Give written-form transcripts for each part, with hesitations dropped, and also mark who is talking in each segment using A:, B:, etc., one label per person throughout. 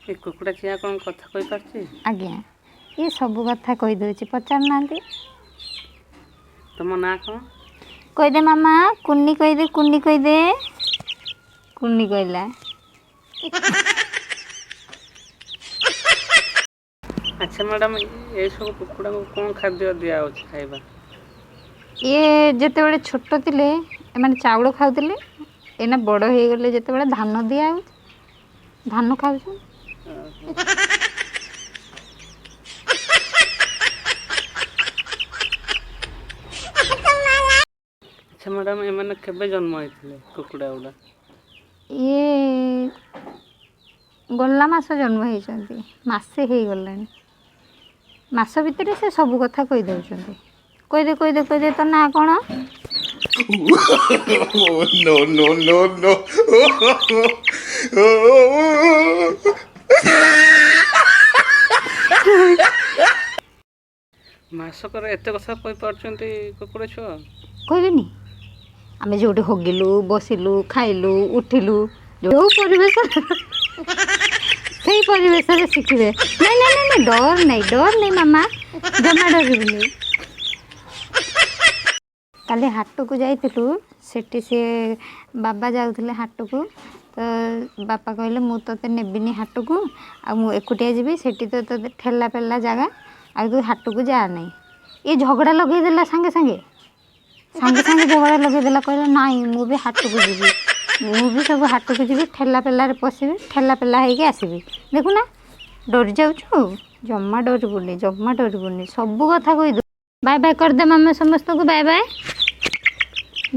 A: ଏ କୁକୁଡ଼ା ଚିଆଁ କ'ଣ କଥା କହିପାରୁଛି?
B: ଆଜ୍ଞା, ଇଏ ସବୁ କଥା କହିଦେଉଛି, ପଚାରୁନାହାନ୍ତି।
A: ତୁମ ନାଁ କ'ଣ?
B: କହିଦେ ମାମା, କୁନି କହିଦେ, କୁନି କହିଦେ। କୁନି କହିଲା।
A: ଆଚ୍ଛା ମ୍ୟାଡ଼ାମ୍, ଏସବୁ କୁକୁଡ଼ାକୁ କ'ଣ ଖାଦ୍ୟ ଦିଆହେଉଛି ଖାଇବା?
B: ଇଏ ଯେତେବେଳେ ଛୋଟ ଥିଲେ ଏମାନେ ଚାଉଳ ଖାଉଥିଲେ। ଏଇନା ବଡ଼ ହେଇଗଲେ ଯେତେବେଳେ ଧାନ ଦିଆହେଉଛି, ଧାନ ଖାଉଛନ୍ତି।
A: ଆଚ୍ଛା ମ୍ୟାଡ଼ାମ୍, ଏମାନେ କେବେ ଜନ୍ମ ହେଇଥିଲେ କୁକୁଡ଼ା ଗୁଡ଼ା?
B: ଇଏ ଗଲା ମାସ ଜନ୍ମ ହେଇଛନ୍ତି, ମାସେ ହେଇଗଲାଣି। ମାସ ଭିତରେ ସେ ସବୁ କଥା କହିଦେଉଛନ୍ତି। କହିଦେ, କହିଦେ, କହିଦେ, ତୋ ନାଁ କ'ଣ?
C: No, no, no, no.
A: ମାସକରେ ଏତେ କଥା କହିପାରୁଛନ୍ତି କୁକୁଡ଼ା ଛୁଆ?
B: କହିବେନି? ଆମେ ଯେଉଁଠି ହଗିଲୁ, ବସିଲୁ, ଖାଇଲୁ, ଉଠିଲୁ, ଯେଉଁ ପରିବେଶ ସେଇ ପରିବେଶରେ ଶିଖିବେ। ନାଇଁ ନାଇଁ ନାଇଁ ନାଇଁ, ଡର ନାଇଁ, ଡର ନାଇଁ ମାମା, ଜମା ଡରିବୁନି। କାଲି ହାଟକୁ ଯାଇଥିଲୁ, ସେଠି ସିଏ ବାବା ଯାଉଥିଲେ ହାଟକୁ, ତ ବାପା କହିଲେ ମୁଁ ତୋତେ ନେବିନି ହାଟକୁ, ଆଉ ମୁଁ ଏକୁଟିଆ ଯିବି, ସେଠି ତ ତୋତେ ଠେଲା ପେଲା ଜାଗା, ଆଉ ତୁ ହାଟକୁ ଯା ନାହିଁ। ଇଏ ଝଗଡ଼ା ଲଗେଇଦେଲା ସାଙ୍ଗେ ସାଙ୍ଗେ, ସାଙ୍ଗେ ସାଙ୍ଗେ ଝଗଡ଼ା ଲଗେଇଦେଲା। କହିଲା ନାଇଁ, ମୁଁ ବି ହାଟକୁ ଯିବି, ମୁଁ ବି ସବୁ ହାଟକୁ ଯିବି, ଠେଲା ପେଲାରେ ପଶିବି, ଠେଲା ପେଲା ହେଇକି ଆସିବି। ଦେଖୁନା, ଡରି ଯାଉଛୁ? ଜମା ଡରିବୁନି, ଜମା ଡରିବୁନି, ସବୁ କଥା କହିଦେବୁ। ବାଏ ବାଏ କରିଦେ ମାମା, ସମସ୍ତଙ୍କୁ bye bye,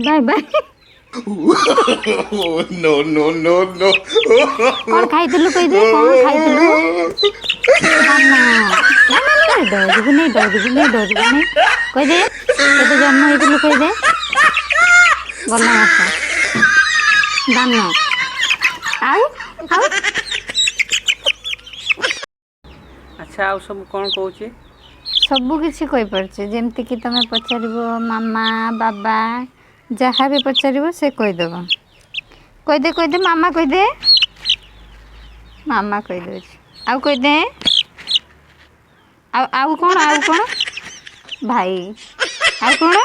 B: bye bye.
C: No, no, no, no.
B: କ'ଣ ଖାଇଥିଲୁ କହିଦେ, କ'ଣ ଖାଇଥିଲୁ? ନା ନା ନା ନା, ଡରିବୁନି, ଡରିବୁନି, ଡରିବୁନି। କହିଦେ, କେବେ ଜନ୍ମ ହେଇଥିଲୁ କହିଦେ। ଗଲା ମାସ। ଦାନ ଆଉ ଆଉ।
A: ଆଚ୍ଛା, ଆଉ ସବୁ କ'ଣ କହୁଛି?
B: ସବୁ କିଛି କହିପାରୁଛି। ଯେମିତିକି ତୁମେ ପଚାରିବ ମାମା, ବାବା, ଯାହା ବି ପଚାରିବ ସେ କହିଦେବ। କହିଦେ, କହିଦେ, ମାମା କହିଦେ। ମାମା କହିଦେଉଛି। ଆଉ କହିଦେ, ଆଉ ଆଉ କ'ଣ? ଆଉ କ'ଣ ଭାଇ, ଆଉ କ'ଣ?